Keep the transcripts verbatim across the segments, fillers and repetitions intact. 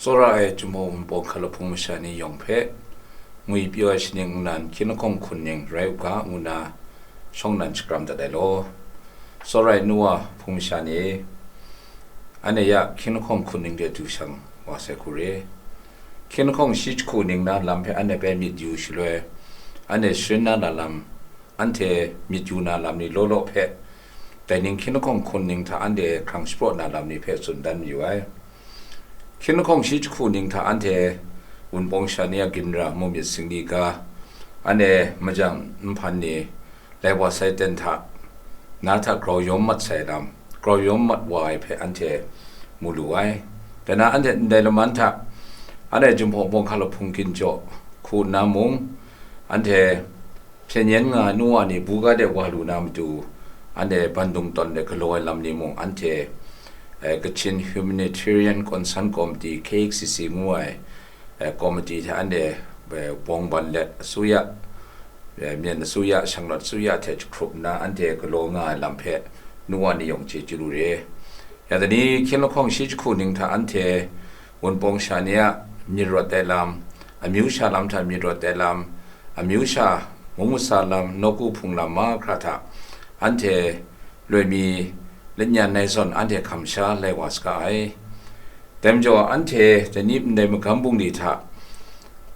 Tsawra ai Jinghpaw Wunpawng hkap lahpung masha ni yawng hpe, ngwi pyaw ai shaning nnan hkying lahkawng hkun ning rai u ga, ngu nna shawng nnan shakram dat ai law. Tsawra ai nu wa hpung masha ni, anhte ya hkying lahkawng hkun ning de du shang wa sai hku re. Hkying lahkawng shi jahku ning na lam hpe anhte bai myit yu shaloi, anhte sharin na na lam, anhte myit yu na lam ni law law hpe, dai ning hkying lahkawng hkun ning hta anhte hkrang shapraw na lam ni hpe tsun dan mayu ai. Hkying lahkawng shi jahku ning hta anhte Wunpawng sha ni a ginra mu myit singli ga, anhte majang nhpan ni lai wa sai ten hta, na hta grau yawm mat sai lam, grau yawm mat wa ai hpe anhte mu lu ai. Dai na anhte ndai laman hta, anhte Jinghpaw Wunpawng hkap lahpung ginjaw hku nna mung, anhte hpyen yen nga ai nu wa ni buga de wa lu na matu, anhte bandung tawn de galaw ai lam ni mung, anhte, eh, Kachin Humanitarian Concern Committee, K H C C ngu ai, eh, committee hte anhte, eh, bawng ban let, asuya, eh, Myen asuya, Shanglawt asuya hte jahkrup nna, anhte galaw nga ai lam hpe nu wa ni yawng chye chyalu re. Ya dai ni hkying lahkawng shi jahku ning hta anhte Wunpawng sha ni a myit rawt ai lam, amyu sha lam hta myit rawt ai lam, amyu sha mung masa lam, nawku hpung lam mahkra hta anhte loi mi lanyan ai zawn anhte hkam sha lai wa saga ai. Dai majaw, anhte dai ni ndai magam bungli hta,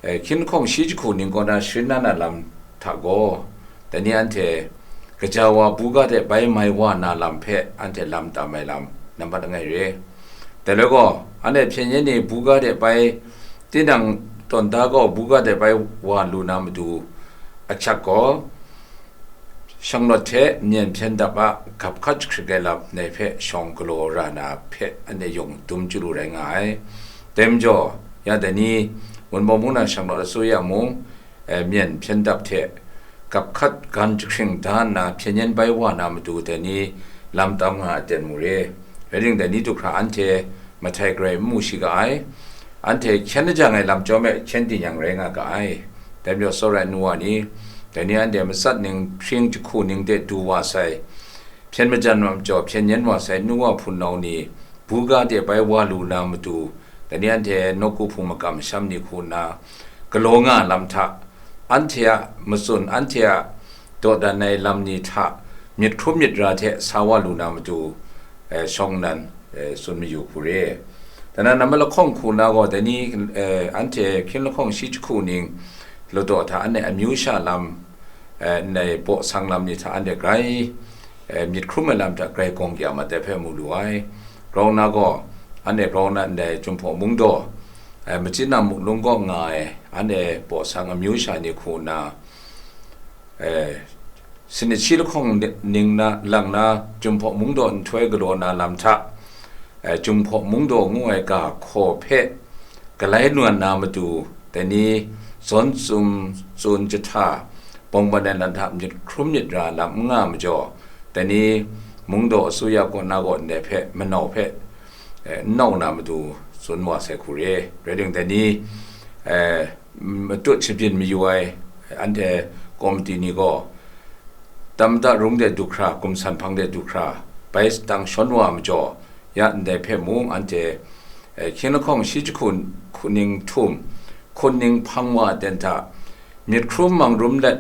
eh, hkying lahkawng shi jahku ning kaw na sharin na na lam hta gaw, dai ni anhte gaja wa buga de bai mai wa na lam hpe anhte lam tam ai lam nambat langai re. Dai rai gaw, anhte hpyen yen ni buga de bai, tinang tawn da gaw buga de bai wa lu na matu ahkyak gaw, Shanglawt hte Myen hpyen dap a gap hkat jahkrit ai lam ndai hpe shawng galaw ra na hpe anhte yawng dum chyalu rai nga ai. Dai majaw, ya dai ni Wunpawng mung na Shanglawt asuya mung, eh, Myen hpyen dap hte gap hkat gan jahkring da nna hpyen yen bai wa na matu dai ni lam tam nga ai ten mu re. Rai timung, dai ni du hkra anhte mahtai garai n mu shi ga ai. Anhte hkyen lajang ai lam chyawm e hkyen di yang rai nga ga ai. Dai majaw, tsawra ai nu wa ni, dai ni anhte matsat ning hpring jahku ning de du wa sai, hpyen majan wa majaw hpyen yen wa sai nu wa hpunau ni, buga de bai wa lu na matu, dai ni anhte nawku hpung makam masham ni hku nna galaw nga lam hta, anhte a matsun, anhte a dawdan ai lam ni hta myit hkrum myit ra hte sa wa lu na matu, eh, shawng nnan, eh, tsun mayu hku re. Dai na nambat lahkawng hku na gaw, dai ni, eh, anhte hkying lahkawng shi jahku ning ladaw hta anhte amyu sha lam, eh, ndai baw sang lam ni hta anhte grai, eh, myit hkrum ai lam hta grai gawng kya mat ai hpe mu lu ai. Grau na gaw, anhte grau na ndai Jinghpaw mungdaw, eh, Machin a muklung kaw nga ai, anhte baw sang amyu sha ni hku nna, eh, sanit shi lahkawng ning na, lang na, Jinghpaw mungdaw nhtoi galaw na lam hta, eh, Jinghpaw mungdaw ngu ai ga hkaw hpe galai luan na matu, dai ni zawn tsun, tsun jahta, bawng ban ai lam hta myit hkrum myit ra lam n nga majaw, dai ni mungdaw asuya kaw na kaw ndai hpe manau hpe, eh, n nau na matu tsun wa sai hku re. Rai timung, dai ni, eh, matut shabyin mayu ai anhte komiti ni gaw, tam da rung de du hkra, gumsan hpang de du hkra, bai dang shawn wa majaw, ya ndai hpe mung anhte, eh, hkying lahkawng shi jahku hku ning htum, hkun ning hpang wa ten hta, myit hkrum mangrum let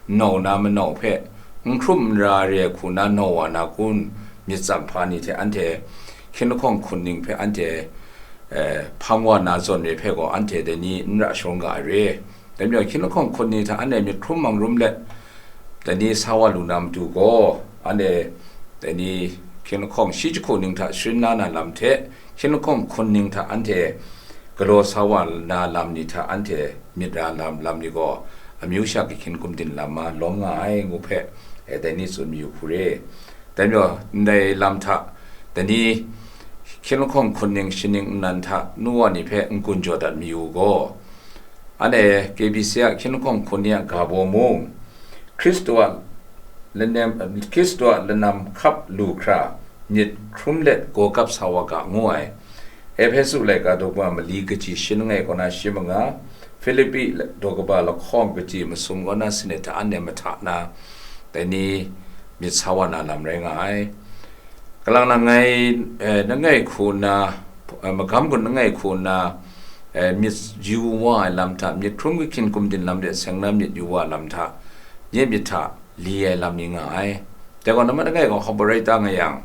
nau na manau hpe, n hkrum n ra re ai hku na nau wa na kun, myit tsang hpa ni hte anhte hkying lahkawng hkun ning hpe anhte, eh, hpang wa na zawn re hpe gaw, anhte dai ni n ra sharawng ga ai re. Dai majaw, hkying lahkawng hkun ni hta anhte myit hkrum mangrum let, dai ni sa wa lu na matu gaw, anhte dai ni hkying lahkawng shi jahku ning hta sharin la na lam hte, hkying lahkawng hkun ning hta anhte galaw sa wa na lam ni hta anhte myit ra lam, lam ni gaw, amyu sha kahkyin gumdin lam ma lawm nga ai ngu hpe, eh, dai ni tsun mayu hku re. Dai majaw, ndai lam hta, dai ni hkying lahkawng hkun ning shaning nnan hta nu wa ni hpe n-gun jaw dat mayu gaw, anhte K B C a hkying lahkawng hkun ni a ga baw mung, Hkristu a lanam, Hkristu a lanam hkap lu hkra, myit hkrum let gaw kap sa wa ga, ngu ai. Ehpesu laika daw kaba mali kaji shi langai kaw na shi manga, Hpilipi daw kaba lahkawng kaji masum kaw na sanit hta anhte mahta na, dai ni myit sa wa na lam rai nga ai. Kalang langai, eh, langai hku nna, eh, magam gun langai hku nna, eh, myit yu wa ai lam hta, myit hkrum kahkyin kumdin lam de seng na myit yu wa ai lam hta, nye myit hta li ai lam ni nga ai. Dai gaw, nammat langai gaw hkap rai ta nga yang,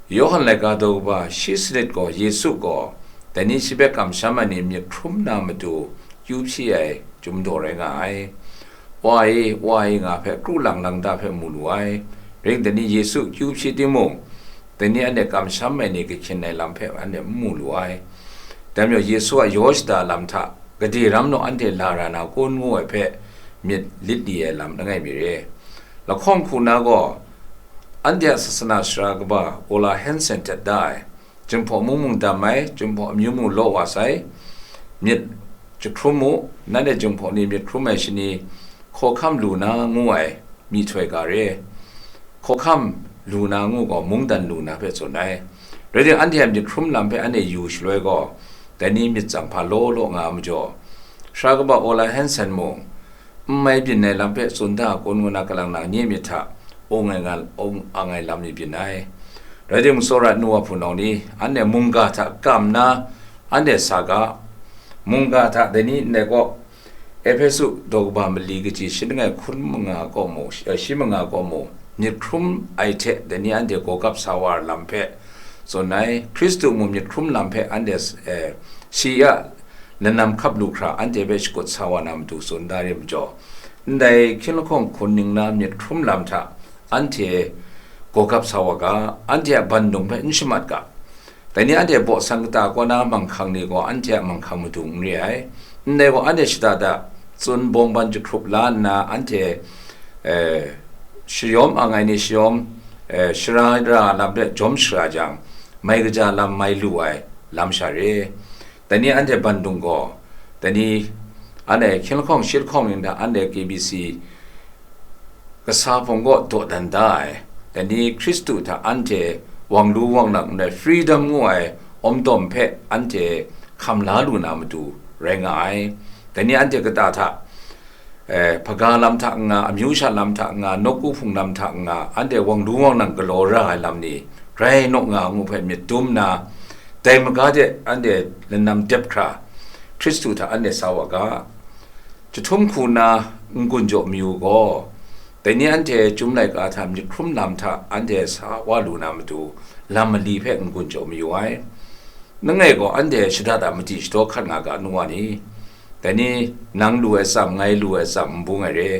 Yawhan laika daw kaba shi sanit gaw Yesu gaw, dai ni shi hpe kamsham ai ni myit hkrum na matu kyu hpyi ai chyum daw rai nga ai. Wa e, wa e nga hpe kru lang lang da hpe mu lu ai. Ring dai ni Yesu kyu hpyi timung, dai ni anhte kamsham ai ni kahkyin ai lam hpe anhte n mu lu ai. Dai majaw, Yesu a yaw shada lam hta gade ram naw anhte la ra na kun ngu ai hpe myit lit li ai lam langai mi re. Lahkawng hku na gaw, anhte a sasana sara kaba Ola Hansen htet da ai. Jinghpaw mung mung dam ai, Jinghpaw amyu mung law wa sai, myit jahkrum mu, nanhte Jinghpaw ni myit hkrum ai shani, hkawhkam lu na ngu ai, myihtoi ga re. Hkawhkam lu na ngu gaw, mungdan lu na hpe tsun ai. Rai timung, anhte a myit hkrum lam hpe anhte yu shaloi gaw, dai ni myit tsang hpa law law nga ai majaw, sara kaba Ola Hansen mung, n mai byin ai lam hpe tsun da kun ngu na, kalang nang nye myit hta ung ai nga, ung ang ai lam ni byin ai. Rai timung, tsawra nu wa hpunau ni, anhte mungga hta kam na, anhte sa ga, mungga hta dai ni ndai gaw, Ehpesu daw kaba mali kaji shi langai hkun manga kaw mu, eh, shi manga kaw mu, myit hkrum ai hte dai ni anhte gawgap sa wa ai lam hpe tsun ai. Hkristu mung myit hkrum lam hpe anhte, eh, shi a lanam hkap lu hkra anhte hpe shakut sa wa na matu tsun da re majaw, ndai hkying lahkawng hkun ning na myit hkrum lam hta anhte gawgap sa wa ga, anhte a bandung hpe n shamat ga. Dai ni anhte baw san kata kaw na manghkang ni gaw anhte a manghkang matu n re ai. Ndai gaw, anhte shada da tsun bawng ban jahkrup la nna, anhte, eh, shayawm ang ai ni shayawm, eh, shara ra lam hpe jawm shara jang, mai kaja lam mai lu ai lam sha re. Dai ni anhte bandung gaw, dai ni anhte hkying lahkawng shi lahkawng ning hta anhte K B C kasa hpawng kaw dawdan da ai, dai ni Hkristu hta anhte wang lu wang lang n rai, freedom ngu ai awmdawm hpe anhte hkam la lu na matu rai nga ai. Dai ni anhte kata hta, eh, hpaga lam hta n-ga, amyu sha lam hta n-ga, nawku hpung lam hta n-ga, anhte wang lu wang lang galaw ra ai lam ni rai naw nga ngu hpe myit dum nna, dai maga de anhte lanam dep hkra, Hkristu hta anhte sa wa ga. Jahtum hku na n-gun jaw mayu gaw, dai ni anhte Chyum laika hta myit hkrum lam hta anhte sa wa lu na matu, lam mali hpe n-gun jaw mayu ai. Langai gaw, anhte shada da madi shadaw hkat nga ga, nu wa ni. Dai ni, nang lu ai atsam, ngai lu ai atsam, n bung ai re.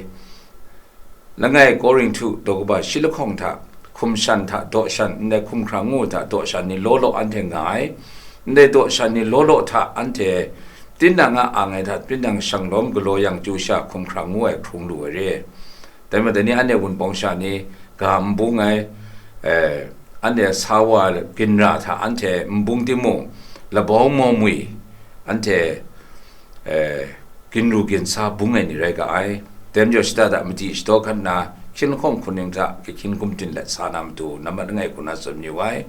Langai Korinhtu daw kaba shi lahkawng hta, hkum shan hta daw shan, ndai hkum hkrang ngu hta daw shan ni law law anhte nga ai. Ndai daw shan ni law law hta anhte tinang a ang ai hta, tinang shanglawm galaw yang chyu sha hkum hkrang ngu ai hkrung lu ai re. Dai majaw, dai ni anhte Wunpawng sha ni ga n bung ai, eh, anhte sa wa ginra hta anhte n bung timung, labau mawng mwi anhte, eh, ginru ginsa bung ai ni rai ga ai. Dai majaw, shada da madi shadaw hkat nna, hkying lahkawng hku ning hta kahkyin gumdin let sa na matu, nammat langai hku na tsun mayu ai.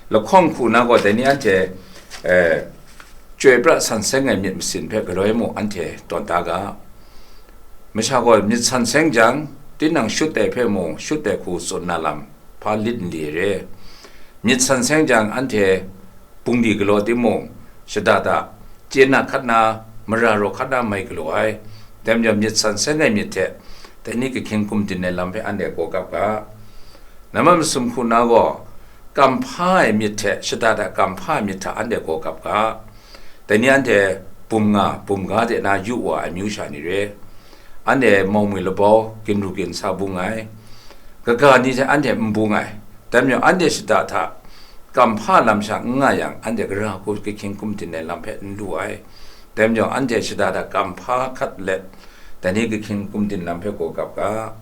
Lahkawng hku na gaw, dai ni anhte, eh, chyoi pra san seng ai myit masin hpe galoi mung anhte tawn da ga. Masha gaw myit san seng jang, tinang shut ai hpe mung, shut ai hku tsun na lam hpa lit n li re. Myit san seng jang, anhte bungli galaw timung, shada da, chye na hkat na, mara raw hkat na mai galaw ai. Dai majaw, myit san seng ai myit hte, dai ni kahkyin gumdin ai lam hpe anhte gawgap ga. Nammat masum hku na gaw, kam hpa ai myit hte shada da kam hpa ai myit hta anhte gawgap ga. Dai ni anhte bum nga, bum ga de na yu wa ai amyu sha ni re. Anhte mawng mwi labau, ginru ginsa bung ai. Kaga ni hte anhte n bung ai. Dai majaw, anhte shada hta kam hpa lam sha n nga yang, anhte gara hku kahkyin gumdin ai lam hpe n lu ai. Dai majaw, anhte shada da kam hpa hkat let, dai ni kahkyin gumdin lam hpe gawgap ga.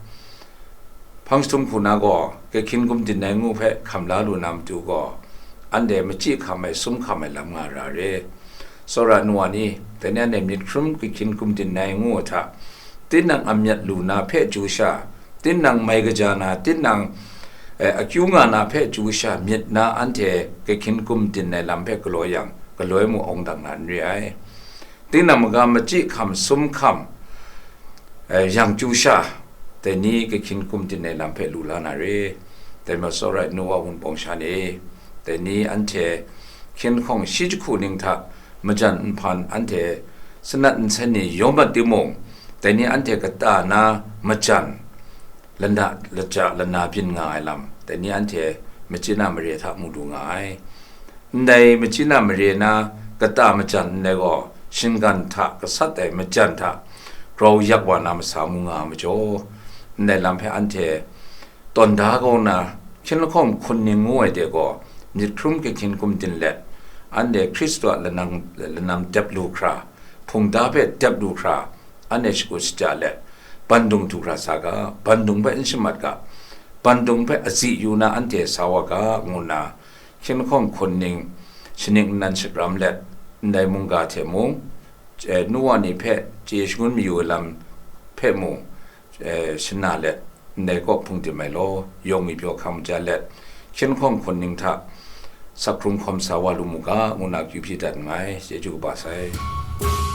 Hpang jahtum hku na gaw, kahkyin gumdin ai ngu hpe hkam la lu na matu gaw, anhte machyi hkam ai, sum hkam ai lam nga ra re. Tsawra nu wa ni, dai ni anhte myit hkrum kahkyin gumdin ai ngu hta, tinang a myat lu na hpe chyu sha, tinang mai kaja na, tinang, eh, akyu nga na hpe chyu sha myit na anhte kahkyin gumdin ai lam hpe galaw yang, galoi mung awng dang na n re ai. Tinang maga machyi hkam sum hkam, eh, yang chyu sha, dai ni kahkyin gumdin ai lam hpe lu la na re. Dai majaw, tsawra nu wa Wunpawng sha ni, dai ni anhte hkying lahkawng shi jahku ning hta majan nhpan anhte sanat nsen ni yawm mat timung, dai ni anhte kata na majan lana, laja lana byin nga ai lam, dai ni anhte machyin a mare hta mu lu nga ai. Ndai machyin a mare na kata majan ndai gaw, shinggan hta gasat ai majan hta grau yak wa na masa mu nga ai majaw, ndai lam hpe anhte tawn da kau nna, hkying lahkawng hkun ning ngu ai de gaw, myit hkrum kahkyin gumdin let, anhte Hkristu a lanang, lanam dep lu hkra, hpungda hpe dep lu hkra, anhte shakut shaja let, bandung du hkra sa ga, bandung hpe n shamat ga, bandung hpe azi yu na anhte sa wa ga, ngu nna, hkying lahkawng hkun ning, shaning nnan shakram let, ndai mungga hte mung, eh, nu wa ni hpe chye shangun mayu ai lam hpe mung, eh, shana let, ndai kaw hpung dim ai law, yawng mi pyaw hkam ja let, hkying lahkawng hkun ning hta sak hkrung hkawm sa wa lu mu ga, ngu na akyu hpyi dat nngai, chyeju kaba sai.